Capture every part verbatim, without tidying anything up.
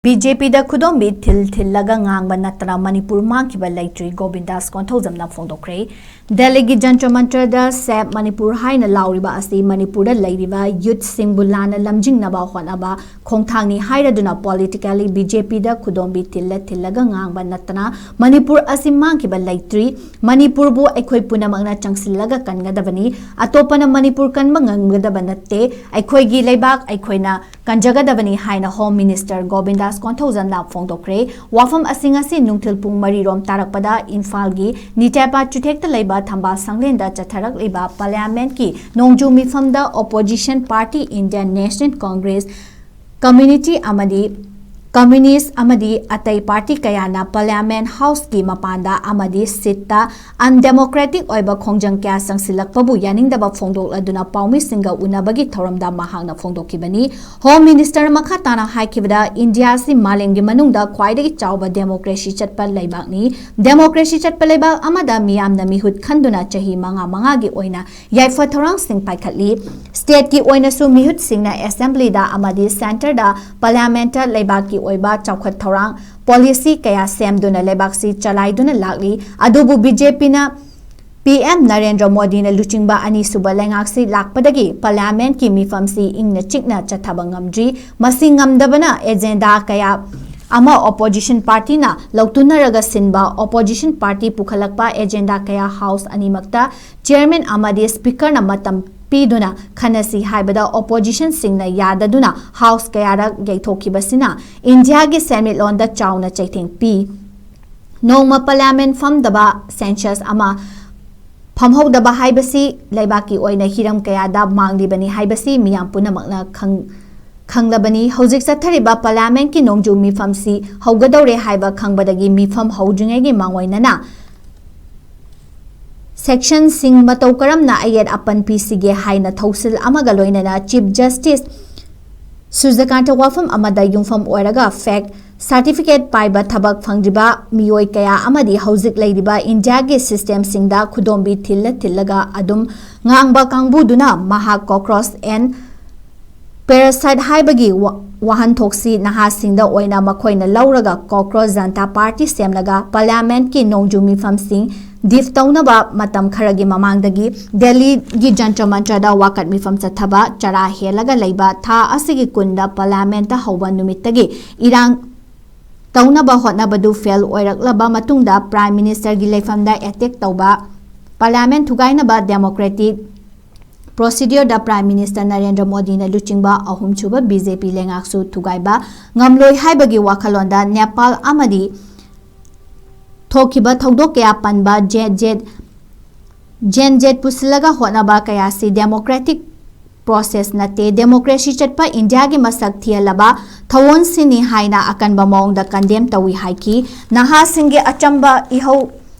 B J ꯄꯤꯗ ꯈꯨꯗꯣꯝꯕꯤ ꯊꯤꯜ ꯊꯤꯜꯂꯒ ꯉꯥꯡꯕ ꯅꯠꯇꯅ ꯃꯅꯤꯄꯨꯔ ꯃꯥꯡꯈꯤꯕ ꯂꯩꯇ꯭ꯔꯤ, ꯒꯣꯕꯤꯟꯗꯥꯁ ꯀꯣꯟꯊꯧꯖꯝꯅ ꯐꯣꯡꯗꯣꯛꯈ꯭ꯔꯦ꯫ ꯗꯦꯜꯂꯤꯒꯤ ꯖꯟꯇꯔ ꯃꯟꯇꯔꯗ "ꯁꯦꯚ ꯃꯅꯤꯄꯨꯔ" ꯍꯥꯏꯅ ꯂꯥꯎꯔꯤꯕ ꯑꯁꯤ ꯃꯅꯤꯄꯨꯔꯗ ꯂꯩꯔꯤꯕ ꯌꯨꯠꯁꯤꯡꯕꯨ ꯂꯥꯟꯅ ꯂꯝꯖꯤꯡꯅꯕ ꯍꯣꯠꯅꯕ ꯈꯣꯡꯊꯥꯡꯅꯤ ꯍꯥꯏꯔꯗꯨꯅ, ꯄꯣꯂꯤꯇꯤꯀꯦꯜꯂꯤ ꯕꯤ ꯖꯦ ꯄꯤꯗ ꯈꯨꯗꯣꯝꯕꯤ ꯊꯤꯜꯂ ꯊꯤꯜꯂꯒ ꯉꯥꯡꯕ ꯅꯠꯇꯅ ꯃꯅꯤꯄꯨꯔ ꯑꯁꯤ ꯃꯥꯡꯈꯤꯕ ꯂꯩꯇ꯭ꯔꯤ꯫ ꯃꯅꯤꯄꯨꯔꯕꯨ ꯑꯩꯈꯣꯏ ꯄꯨꯝꯅꯃꯛꯅ ꯆꯪꯁꯤꯜꯂꯒ ꯀꯟꯒꯗꯕꯅꯤ꯫ ꯑꯇꯣꯞꯄꯅ ꯃꯅꯤꯄꯨꯔ ꯀꯟꯕ ꯉꯝꯒꯗꯕ ꯅꯠꯇꯦ꯫ ꯑꯩꯈꯣꯏꯒꯤ ꯂꯩꯕꯥꯛ ꯑꯩꯈꯣꯏꯅ ꯀꯟꯖꯒꯗꯕꯅꯤ ꯍꯥꯏꯅ ꯍꯣꯝ ꯃꯤꯅꯤꯁꯇꯔ ꯒꯣꯕꯤꯟꯗꯥꯁ ꯀꯣꯟꯊꯧꯖꯝꯅ ꯐꯣꯡꯗꯣꯛꯈ꯭ꯔꯦ꯫ ꯋꯥꯐꯝ ꯑꯁꯤ ꯉꯁꯤ ꯅꯨꯡꯊꯤꯜ ꯄꯨꯡ ꯃꯔꯤꯔꯣꯝ ꯇꯥꯔꯛꯄꯗ ꯏꯝꯐꯥꯜꯒꯤ ꯅꯤꯇꯦꯄꯥ ꯆꯨꯊꯦꯛꯇ ꯂꯩꯕ ꯊꯝꯕꯥꯜ ꯁꯪꯂꯦꯟꯗ ꯆꯠꯊꯔꯛꯂꯤꯕ ꯄꯥꯔꯂꯤꯌꯥꯃꯦꯟꯠꯀꯤ ꯅꯣꯡꯖꯨ ꯃꯤꯐꯝꯗ opposition party Indian National Congress, community ꯑꯃꯗꯤ ꯀꯝꯃ꯭ꯌꯨꯅꯤꯁ ꯑꯃꯗꯤ ꯑꯇꯩ ꯄꯥꯔꯇꯤ ꯀꯌꯥꯅ ꯄꯥꯔꯂꯤꯌꯥꯃꯦꯟꯠ ꯍꯥꯎꯁꯀꯤ ꯃꯄꯥꯟꯗ ꯑꯃꯗꯤ ꯁꯤꯠꯇ ꯑꯟꯗꯦꯃꯣꯀ꯭ꯔꯦꯇꯤꯛ ꯑꯣꯏꯕ ꯈꯣꯡꯖꯪ ꯀꯌꯥ ꯆꯪꯁꯤꯜꯂꯛꯄꯕꯨ ꯌꯥꯅꯤꯡꯗꯕ ꯐꯣꯡꯗꯣꯛꯂꯗꯨꯅ ꯄꯥꯎꯃꯤꯁꯤꯡꯒ ꯎꯅꯕꯒꯤ ꯊꯧꯔꯝꯗ ꯃꯍꯥꯛꯅ ꯐꯣꯡꯗꯣꯛꯈꯤꯕꯅꯤ꯫ ꯍꯣꯝ ꯃꯤꯅꯤꯁꯇꯔ ꯃꯈꯥ ꯇꯥꯅ ꯍꯥꯏꯈꯤꯕꯗ, ꯏꯟꯗꯤꯌꯥ ꯑꯁꯤ ꯃꯥꯂꯦꯝꯒꯤ ꯃꯅꯨꯡꯗ ꯈ꯭ꯋꯥꯏꯗꯒꯤ ꯆꯥꯎꯕ ꯗꯦꯃꯣꯀ꯭ꯔꯦꯁꯤ ꯆꯠꯄ ꯂꯩꯕꯥꯛꯅꯤ꯫ ꯗꯦꯃꯣꯀ꯭ꯔꯦꯁꯤ ꯆꯠꯄ ꯂꯩꯕꯥꯛ ꯑꯃꯗ ꯃꯤꯌꯥꯝꯅ ꯃꯤꯍꯨꯠ ꯈꯟꯗꯨꯅ ꯆꯍꯤ ꯃꯉꯥ ꯃꯉꯥꯒꯤ ꯑꯣꯏꯅ ꯌꯥꯏꯐ ꯊꯧꯔꯥꯡꯁꯤꯡ ꯄꯥꯏꯈꯠꯂꯤ꯫ ꯁ꯭ꯇꯦꯠꯀꯤ ꯑꯣꯏꯅꯁꯨ ꯃꯤꯍꯨꯠꯁꯤꯡꯅ ꯑꯦꯁꯦꯝꯕ꯭ꯂꯤꯗ ꯑꯃꯗꯤ ꯁꯦꯟꯇꯔꯗ ꯄꯥꯔꯂꯤꯌꯥꯃꯦꯟꯠꯇ ꯂꯩꯕꯥꯛꯀꯤ ꯑꯣꯏꯕ ꯆꯥꯎꯈꯠ ꯊꯧꯔꯥꯡ, ꯄꯣꯂꯤꯁꯤ ꯀꯌꯥ ꯁꯦꯝꯗꯨꯅ ꯂꯩꯕꯥꯛꯁꯤ ꯆꯂꯥꯏꯗꯨꯅ ꯂꯥꯛꯂꯤ꯫ ꯑꯗꯨꯕꯨ ꯕꯤ ꯖꯦ ꯄꯤꯅ ꯄꯤ ꯑꯦꯝ ꯅꯔꯦꯟꯗ꯭ꯔ ꯃꯣꯗꯤꯅ ꯂꯨꯆꯤꯡꯕ ꯑꯅꯤꯁꯨꯕ ꯂꯩꯉꯥꯛꯁꯤ ꯂꯥꯛꯄꯗꯒꯤ ꯄꯥꯔꯂꯤꯌꯥꯃꯦꯟꯠꯀꯤ ꯃꯤꯐꯝꯁꯤ ꯏꯪꯅ ꯆꯤꯛꯅ ꯆꯠꯊꯕ ꯉꯝꯗ꯭ꯔꯤ꯫ ꯃꯁꯤ ꯉꯝꯗꯕꯅ ꯑꯦꯖꯦꯟꯗꯥ ꯀꯌꯥ ꯑꯃ ꯑꯣꯄꯣꯖꯤꯁꯟ ꯄꯥꯔꯇꯤꯅ ꯂꯧꯇꯨꯅꯔꯒ ꯁꯤꯟꯕ, ꯑꯣꯄꯣꯖꯤꯁꯟ ꯄꯥꯔꯇꯤ ꯄꯨꯈꯠꯂꯛꯄ ꯑꯦꯖꯦꯟꯗꯥ ꯀꯌꯥ ꯍꯥꯎꯁ ꯑꯅꯤꯃꯛꯇ ꯆꯤꯌꯔꯃꯦꯟ ꯑꯃꯗꯤ ꯁ꯭ꯄꯤꯀꯔꯅ ꯃꯇꯝ ꯄꯤꯗꯨꯅ ꯈꯟꯅꯁꯤ ꯍꯥꯏꯕꯗ ꯑꯣꯄꯣꯖꯤꯁꯟꯁꯤꯡꯅ ꯌꯥꯗꯗꯨꯅ ꯍꯥꯎꯁ ꯀꯌꯥꯔꯛ ꯌꯩꯊꯣꯛꯈꯤꯕꯁꯤꯅ ꯏꯟꯗꯤꯌꯥꯒꯤ ꯁꯦꯟꯃꯤꯠꯂꯣꯟꯗ ꯆꯥꯎꯅ ꯆꯩꯊꯦꯡ ꯄꯤ꯫ ꯅꯣꯡꯃ ꯄꯥꯔꯂꯤꯌꯥꯃꯦꯟꯠ ꯐꯝꯗꯕ, ꯁꯦꯟꯁꯁ ꯑꯃ ꯐꯝꯍꯧꯗꯕ ꯍꯥꯏꯕꯁꯤ ꯂꯩꯕꯥꯛꯀꯤ ꯑꯣꯏꯅ ꯍꯤꯔꯝ ꯀꯌꯥꯗ ꯃꯥꯡꯂꯤꯕꯅꯤ ꯍꯥꯏꯕꯁꯤ ꯃꯤꯌꯥꯝ ꯄꯨꯝꯅꯃꯛꯅ ꯈꯪ-, ꯈꯪꯂꯕꯅꯤ꯫ ꯍꯧꯖꯤꯛ ꯆꯠꯊꯔꯤꯕ ꯄꯥꯔꯂꯤꯌꯥꯃꯦꯟꯠꯀꯤ ꯅꯣꯡꯖꯨ ꯃꯤꯐꯝꯁꯤ ꯍꯧꯒꯗꯧꯔꯦ ꯍꯥꯏꯕ ꯈꯪꯕꯗꯒꯤ ꯃꯤꯐꯝ ꯍꯧꯗ꯭ꯔꯤꯉꯩꯒꯤ ꯃꯥꯡꯑꯣꯏꯅꯅ ꯁꯦꯛꯁꯟꯁꯤꯡ ꯃꯇꯧ ꯀꯔꯝꯅ ꯑꯌꯦꯠ ꯑꯄꯟ ꯄꯤꯁꯤꯒꯦ ꯍꯥꯏꯅ ꯊꯧꯁꯤꯜ ꯑꯃꯒ ꯂꯣꯏꯅꯅ ꯆꯤꯐ ꯖꯁꯇꯤꯁ ꯁꯨꯔꯖꯀꯥꯟꯇ ꯋꯥꯐꯝ ꯑꯃꯗ ꯌꯨꯝꯐꯝ ꯑꯣꯏꯔꯒ ꯐꯦꯛ ꯁꯥꯔꯇꯤꯐꯤꯀꯦꯠ ꯄꯥꯏꯕ ꯊꯕꯛ ꯐꯪꯗ꯭ꯔꯤꯕ ꯃꯤꯑꯣꯏ ꯀꯌꯥ ꯑꯃꯗꯤ ꯍꯧꯖꯤꯛ ꯂꯩꯔꯤꯕ ꯏꯟꯗꯤꯌꯥꯒꯤ ꯁꯤꯁꯇꯦꯝꯁꯤꯡꯗ ꯈꯨꯗꯣꯝꯕꯤ ꯊꯤꯜꯂ ꯊꯤꯜꯂꯒ ꯑꯗꯨꯝ ꯉꯥꯡꯕ ꯀꯥꯡꯕꯨꯗꯨꯅ ꯃꯍꯥꯛ ꯀꯣꯀ꯭ꯔꯣꯁ ꯑꯦꯟ Parasite ꯍꯥꯏꯕꯒꯤ ꯋꯥ-, ꯋꯥꯍꯟꯊꯣꯛꯁꯤ ꯅꯍꯥꯁꯤꯡꯗ ꯑꯣꯏꯅ ꯃꯈꯣꯏꯅ ꯂꯧꯔꯒ Cockroach Janta Party ꯁꯦꯝꯂꯒ Parliament ꯀꯤ ꯅꯣꯡꯖꯨ ꯃꯤꯐꯝꯁꯤꯡ diff ꯇꯧꯅꯕ ꯃꯇꯝ ꯈꯔꯒꯤ ꯃꯃꯥꯡꯗꯒꯤ ꯗꯦꯜꯂꯤꯒꯤ ꯖꯟꯇꯔ ꯃꯟꯇꯔꯗ ꯋꯥꯀꯠ ꯃꯤꯐꯝ ꯆꯠꯊꯕ ꯆꯔꯥ ꯍꯦꯜꯂꯒ ꯂꯩꯕ ꯊꯥ ꯑꯁꯤꯒꯤ ꯀꯨꯟꯗ Parliament ꯍꯧꯕ ꯅꯨꯃꯤꯠꯇꯒꯤ ꯏꯔꯥꯡ ꯇꯧꯅꯕ ꯍꯣꯠꯅꯕꯗꯨ fail ꯑꯣꯏꯔꯛꯂꯕ ꯃꯇꯨꯡꯗ Prime Minister ꯒꯤ ꯂꯩꯐꯝꯗ attack ꯇꯧꯕ, Parliament ꯊꯨꯒꯥꯏꯅꯕ democratic procedure ꯗ Prime Minister ꯅꯔꯦꯟꯗ꯭ꯔ ꯃꯣꯗꯤꯅ ꯂꯨꯆꯤꯡꯕ ꯑꯍꯨꯝꯁꯨꯕ B J P ꯂꯩꯉꯥꯛꯁꯨ ꯊꯨꯒꯥꯏꯕ ꯉꯝꯂꯣꯏ ꯍꯥꯏꯕꯒꯤ ꯋꯥꯈꯜꯂꯣꯟꯗ ꯅꯦꯄꯥꯜ ꯑꯃꯗꯤ ꯊꯣꯛꯈꯤꯕ ꯊꯧꯗꯣꯛ ꯀꯌꯥ ꯄꯟꯕ ꯖꯦꯠ ꯖꯦꯠ ꯖꯦꯟ ꯖꯦꯠ ꯄꯨꯁꯤꯜꯂꯒ ꯍꯣꯠꯅꯕ ꯀꯌꯥꯁꯤ democratic process ꯅꯠꯇꯦ, democracy ꯆꯠꯄ ꯏꯟꯗꯤꯌꯥꯒꯤ ꯃꯁꯛ ꯊꯤꯍꯜꯂꯕ ꯊꯧꯑꯣꯡꯁꯤꯅꯤ ꯍꯥꯏꯅ ꯑꯀꯟꯕ ꯃꯑꯣꯡꯗ condemn ꯇꯧꯏ ꯍꯥꯏꯈꯤ꯫ ꯅꯍꯥꯁꯤꯡꯒꯤ ꯑꯆꯝꯕ ꯏꯍꯧ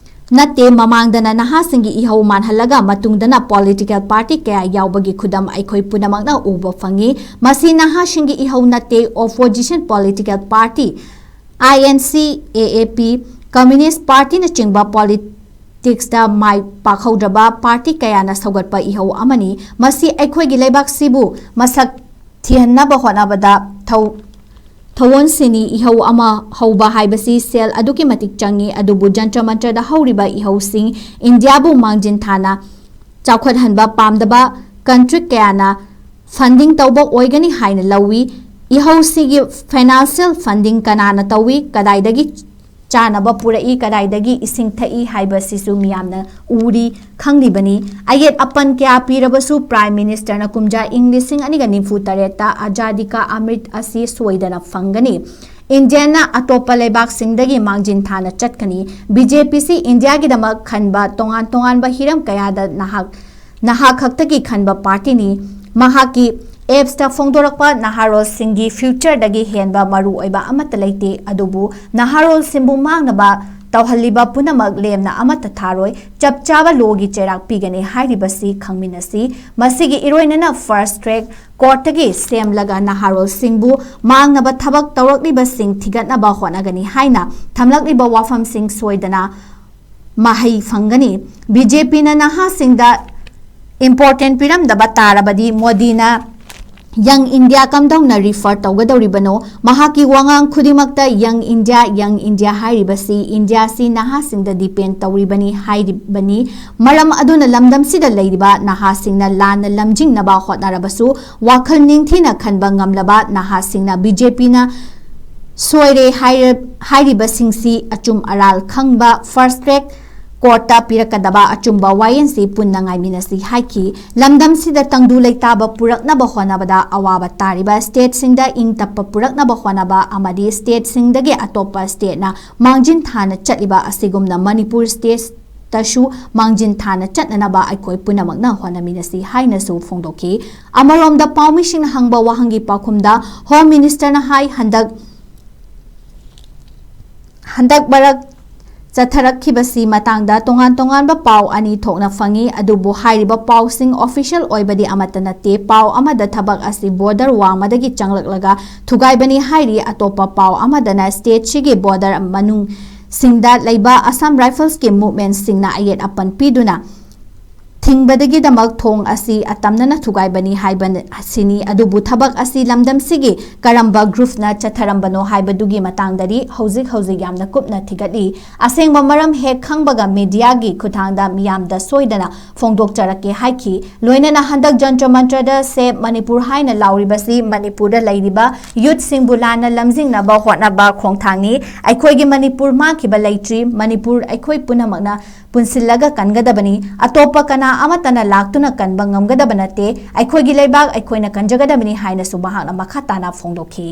ꯅꯠꯇꯦ, ꯃꯃꯥꯡꯗꯅ ꯅꯍꯥꯁꯤꯡꯒꯤ ꯏꯍꯧ ꯃꯥꯟꯍꯜꯂꯒ ꯃꯇꯨꯡꯗꯅ political party ꯀꯌꯥ ꯌꯥꯎꯕꯒꯤ ꯈꯨꯗꯝ ꯑꯩꯈꯣꯏ ꯄꯨꯝꯅꯃꯛꯅ ꯎꯕ ꯐꯪꯏ꯫ ꯃꯁꯤ ꯅꯍꯥꯁꯤꯡꯒꯤ ꯏꯍꯧ ꯅꯠꯇꯦ, opposition political party, I N C, A A P, Communist Party ꯅꯆꯤꯡꯕ politics ꯇ ꯃꯥꯏ ꯄꯥꯛꯍꯧꯗ꯭ꯔꯕ party ꯀꯌꯥꯅ ꯁꯧꯒꯠꯄ ꯏꯍꯧ ꯑꯃꯅꯤ꯫ ꯃꯁꯤ ꯑꯩꯈꯣꯏꯒꯤ ꯂꯩꯕꯥꯛꯁꯤꯕꯨ ꯃꯁꯛ ꯊꯤꯍꯟꯅꯕ ꯍꯣꯠꯅꯕꯗ ꯊꯧ-, ꯊꯧꯑꯣꯡꯁꯤꯅꯤ꯫ ꯏꯍꯧ ꯑꯃ ꯍꯧꯕ ꯍꯥꯏꯕꯁꯤ ꯁꯦꯜ ꯑꯗꯨꯛꯀꯤ ꯃꯇꯤꯛ ꯆꯪꯏ, ꯑꯗꯨꯕꯨ ꯖꯟꯇꯔ ꯃꯟꯇꯔꯗ ꯍꯧꯔꯤꯕ ꯏꯍꯧꯁꯤꯡ ꯏꯟꯗꯤꯌꯥꯕꯨ ꯃꯥꯡꯖꯤꯟ ꯊꯥꯅ ꯆꯥꯎꯈꯠꯍꯟꯕ ꯄꯥꯝꯗꯕ country ꯀꯌꯥꯅ funding ꯇꯧꯕ ꯑꯣꯏꯒꯅꯤ ꯍꯥꯏꯅ ꯂꯧꯏ꯫ ꯏꯍꯧꯁꯤꯒꯤ financial funding ꯀꯅꯥꯅ ꯇꯧꯏ, ꯀꯗꯥꯏꯗꯒꯤ ꯆꯥꯅꯕ ꯄꯨꯔꯛꯏ, ꯀꯗꯥꯏꯗꯒꯤ ꯏꯁꯤꯡ ꯊꯛꯏ ꯍꯥꯏꯕꯁꯤꯁꯨ ꯃꯤꯌꯥꯝꯅ ꯎꯔꯤ, ꯈꯪꯂꯤꯕꯅꯤ꯫ ꯑꯌꯦꯠ ꯑꯄꯟ ꯀꯌꯥ ꯄꯤꯔꯕꯁꯨ Prime Minister ꯅ ꯀꯨꯝꯖꯥ ꯏꯪ ꯂꯤꯁꯤꯡ ꯑꯅꯤꯒ ꯅꯤꯐꯨ ꯇꯔꯦꯠꯇ Azadi Ka Amrit ꯑꯁꯤ ꯁꯣꯏꯗꯅ ꯐꯪꯒꯅꯤ꯫ India ꯅ ꯑꯇꯣꯞꯄ ꯂꯩꯕꯥꯛꯁꯤꯡꯗꯒꯤ ꯃꯥꯡꯖꯤꯟ ꯊꯥꯅ ꯆꯠꯀꯅꯤ꯫ B J P ꯁꯤ ꯏꯟꯗꯤꯌꯥꯒꯤꯗꯃꯛ ꯈꯟꯕ ꯇꯣꯉꯥꯟ ꯇꯣꯉꯥꯟꯕ ꯍꯤꯔꯝ ꯀꯌꯥꯗ ꯅꯍꯥꯛ, ꯅꯍꯥꯛ ꯈꯛꯇꯒꯤ ꯈꯟꯕ party ꯅꯤ꯫ ꯃꯍꯥꯛꯀꯤ apps ꯇ ꯐꯣꯡꯗꯣꯔꯛꯄ ꯅꯍꯥꯔꯣꯜꯁꯤꯡꯒꯤ future ꯗꯒꯤ ꯍꯦꯟꯕ ꯃꯔꯨ ꯑꯣꯏꯕ ꯑꯃꯠꯇ ꯂꯩꯇꯦ, ꯑꯗꯨꯕꯨ ꯅꯍꯥꯔꯣꯜꯁꯤꯡꯕꯨ ꯃꯥꯡꯅꯕ ꯇꯧꯍꯜꯂꯤꯕ ꯄꯨꯝꯅꯃꯛ ꯂꯦꯝꯅ ꯑꯃꯠꯇ ꯊꯥꯔꯣꯏ꯫ ꯆꯞ ꯆꯥꯕ law ꯒꯤ ꯆꯩꯔꯥꯛ ꯄꯤꯒꯅꯤ ꯍꯥꯏꯔꯤꯕꯁꯤ ꯈꯪꯃꯤꯟꯅꯁꯤ꯫ ꯃꯁꯤꯒꯤ ꯏꯔꯣꯏꯅꯅ fast track court ꯇꯒꯤ ꯁꯦꯝꯂꯒ ꯅꯍꯥꯔꯣꯜꯁꯤꯡꯕꯨ ꯃꯥꯡꯅꯕ ꯊꯕꯛ ꯇꯧꯔꯛꯂꯤꯕꯁꯤꯡ ꯊꯤꯒꯠꯅꯕ ꯍꯣꯠꯅꯒꯅꯤ ꯍꯥꯏꯅ ꯊꯝꯂꯛꯂꯤꯕ ꯋꯥꯐꯝꯁꯤꯡ ꯁꯣꯏꯗꯅ ꯃꯍꯩ ꯐꯪꯒꯅꯤ꯫ B J P ꯅ ꯅꯍꯥꯁꯤꯡꯗ important ꯄꯤꯔꯝꯗꯕ ꯇꯥꯔꯕꯗꯤ ꯃꯣꯗꯤꯅ ꯌꯪ ꯏꯟꯗꯤꯌꯥ ꯀꯝꯗꯧꯅ ꯔꯤꯐꯔ ꯇꯧꯒꯗꯧꯔꯤꯕꯅꯣ? ꯃꯍꯥꯛꯀꯤ ꯋꯥꯉꯥꯡ ꯈꯨꯗꯤꯡꯃꯛꯇ ꯌꯪ ꯏꯟꯗꯤꯌꯥ, ꯌꯪ ꯏꯟꯗꯤꯌꯥ ꯍꯥꯏꯔꯤꯕꯁꯤ ꯏꯟꯗꯤꯌꯥꯁꯤ ꯅꯍꯥꯁꯤꯡꯗ ꯗꯤꯄꯦꯟ ꯇꯧꯔꯤꯕꯅꯤ ꯍꯥꯏꯔꯤꯕꯅꯤ꯫ ꯃꯔꯝ ꯑꯗꯨꯅ ꯂꯝꯗꯝꯁꯤꯗ ꯂꯩꯔꯤꯕ ꯅꯍꯥꯁꯤꯡꯅ ꯂꯥꯟꯅ ꯂꯝꯖꯤꯡꯅꯕ ꯍꯣꯠꯅꯔꯕꯁꯨ ꯋꯥꯈꯜ ꯅꯤꯡꯊꯤꯅ ꯈꯟꯕ ꯉꯝꯂꯕ ꯅꯍꯥꯁꯤꯡꯅ ꯕꯤ ꯖꯦ ꯄꯤꯅ ꯁꯣꯏꯔꯦ ꯍꯥꯏꯔ-, ꯍꯥꯏꯔꯤꯕꯁꯤꯡꯁꯤ ꯑꯆꯨꯝ ꯑꯔꯥꯜ ꯈꯪꯕ ꯐꯥꯁꯠ ꯇ꯭ꯔꯦꯛ ꯀꯣꯔꯠꯇ ꯄꯤꯔꯛꯀꯗꯕ ꯑꯆꯨꯝꯕ ꯋꯥꯌꯦꯜꯁꯤ ꯄꯨꯟꯅ ꯉꯥꯏꯃꯤꯟꯅꯁꯤ ꯍꯥꯏꯈꯤ꯫ ꯂꯝꯗꯝꯁꯤꯗ ꯇꯪꯗꯨ ꯂꯩꯇꯥꯕ ꯄꯨꯔꯛꯅꯕ ꯍꯣꯠꯅꯕꯗ ꯑꯋꯥꯕ ꯇꯥꯔꯤꯕ ꯁ꯭ꯇꯦꯠꯁꯤꯡꯗ ꯏꯪ ꯇꯞꯄ ꯄꯨꯔꯛꯅꯕ ꯍꯣꯠꯅꯕ ꯑꯃꯗꯤ ꯁ꯭ꯇꯦꯠꯁꯤꯡꯗꯒꯤ ꯑꯇꯣꯞꯄ ꯁ꯭ꯇꯦꯠꯅ ꯃꯥꯡꯖꯤꯟ ꯊꯥꯅ ꯆꯠꯂꯤꯕ ꯑꯁꯤꯒꯨꯝꯅ ꯃꯅꯤꯄꯨꯔ ꯁ꯭ꯇꯦꯠꯇꯁꯨ ꯃꯥꯡꯖꯤꯟ ꯊꯥꯅ ꯆꯠꯅꯅꯕ ꯑꯩꯈꯣꯏ ꯄꯨꯝꯅꯃꯛꯅ ꯍꯣꯠꯅꯃꯤꯟꯅꯁꯤ ꯍꯥꯏꯅꯁꯨ ꯐꯣꯡꯗꯣꯛꯈꯤ꯫ ꯑꯃꯔꯣꯝꯗ ꯄꯥꯎꯃꯤꯁꯤꯡꯅ ꯍꯪꯕ ꯋꯥꯍꯪꯒꯤ ꯄꯥꯎꯈꯨꯝꯗ ꯍꯣꯝ ꯃꯤꯅꯤꯁꯇꯔꯅ ꯍꯥꯏ, ꯍꯟꯗꯛ ꯍꯟꯗꯛ ꯃꯔꯛ ꯆꯠꯊꯔꯛꯈꯤꯕꯁꯤ ꯃꯇꯥꯡꯗ ꯇꯣꯉꯥꯟ ꯇꯣꯉꯥꯟꯕ ꯄꯥꯎ ꯑꯅꯤ ꯊꯣꯛꯅ ꯐꯪꯏ, ꯑꯗꯨꯕꯨ ꯍꯥꯏꯔꯤꯕ ꯄꯥꯎꯁꯤꯡ ꯑꯣꯐꯤꯁꯤꯌꯦꯜ ꯑꯣꯏꯕꯗꯤ ꯑꯃꯠꯇ ꯅꯠꯇꯦ꯫ ꯄꯥꯎ ꯑꯃꯗ ꯊꯕꯛ ꯑꯁꯤ ꯕꯣꯔꯗꯔ ꯋꯥꯡꯃꯗꯒꯤ ꯆꯪꯂꯛꯂꯒ ꯊꯨꯒꯥꯏꯕꯅꯤ ꯍꯥꯏꯔꯤ, ꯑꯇꯣꯞꯄ ꯄꯥꯎ ꯑꯃꯗꯅ ꯁ꯭ꯇꯦꯠꯁꯤꯒꯤ ꯕꯣꯔꯗꯔ ꯃꯅꯨꯡꯁꯤꯡꯗ ꯂꯩꯕ ꯑꯁꯥꯝ ꯔꯥꯏꯐꯜꯁꯀꯤ ꯃꯨꯚꯃꯦꯟꯠꯁꯤꯡꯅ ꯑꯌꯦꯠ ꯑꯄꯟ ꯄꯤꯗꯨꯅ ꯊꯤꯡꯕꯗꯒꯤꯗꯃꯛ ꯊꯣꯡ ꯑꯁꯤ ꯑꯇꯝꯅꯅ ꯊꯨꯒꯥꯏꯕꯅꯤ ꯍꯥꯏꯕꯁꯤꯅꯤ꯫ ꯑꯗꯨꯕꯨ ꯊꯕꯛ ꯑꯁꯤ ꯂꯝꯗꯝꯁꯤꯒꯤ ꯀꯔꯝꯕ ꯒ꯭ꯔꯨꯞꯅ ꯆꯠꯊꯔꯝꯕꯅꯣ ꯍꯥꯏꯕꯗꯨꯒꯤ ꯃꯇꯥꯡꯗꯗꯤ ꯍꯧꯖꯤꯛ ꯍꯧꯖꯤꯛ ꯌꯥꯝꯅ ꯀꯨꯞꯅ ꯊꯤꯒꯠꯂꯤ꯫ ꯑꯁꯦꯡꯕ ꯃꯔꯝ ꯍꯦꯛ ꯈꯪꯕꯒ ꯃꯤꯗꯤꯌꯥꯒꯤ ꯈꯨꯠꯊꯥꯡꯗ ꯃꯤꯌꯥꯝꯗ ꯁꯣꯏꯗꯅ ꯐꯣꯡꯗꯣꯛꯆꯔꯛꯀꯦ ꯍꯥꯏꯈꯤ꯫ ꯂꯣꯏꯅꯅ ꯍꯟꯗꯛ ꯖꯟꯇ꯭ꯔ ꯃꯟꯇ꯭ꯔꯗ ꯁꯦꯚ ꯃꯅꯤꯄꯨꯔ ꯍꯥꯏꯅ ꯂꯥꯎꯔꯤꯕꯁꯤ ꯃꯅꯤꯄꯨꯔꯗ ꯂꯩꯔꯤꯕ ꯌꯨꯠꯁꯤꯡꯕꯨ ꯂꯥꯟꯅ ꯂꯝꯖꯤꯡꯅꯕ ꯍꯣꯠꯅꯕ ꯈꯣꯡꯊꯥꯡꯅꯤ꯫ ꯑꯩꯈꯣꯏꯒꯤ ꯃꯅꯤꯄꯨꯔ ꯃꯥꯡꯈꯤꯕ ꯂꯩꯇ꯭ꯔꯤ꯫ ꯃꯅꯤꯄꯨꯔ ꯑꯩꯈꯣꯏ ꯄꯨꯝꯅꯃꯛꯅ ꯄꯨꯟꯁꯤꯜꯂꯒ ꯀꯟꯒꯗꯕꯅꯤ꯫ ꯑꯇꯣꯞꯄ ꯀꯅꯥ ꯑꯃꯠꯇꯅ ꯂꯥꯛꯇꯨꯅ ꯀꯟꯕ ꯉꯝꯒꯗꯕ ꯅꯠꯇꯦ꯫ ꯑꯩꯈꯣꯏꯒꯤ ꯂꯩꯕꯥꯛ ꯑꯩꯈꯣꯏꯅ ꯀꯟꯖꯒꯗꯕꯅꯤ ꯍꯥꯏꯅꯁꯨ ꯃꯍꯥꯛꯅ ꯃꯈꯥ ꯇꯥꯅ ꯐꯣꯡꯗꯣꯛꯈꯤ꯫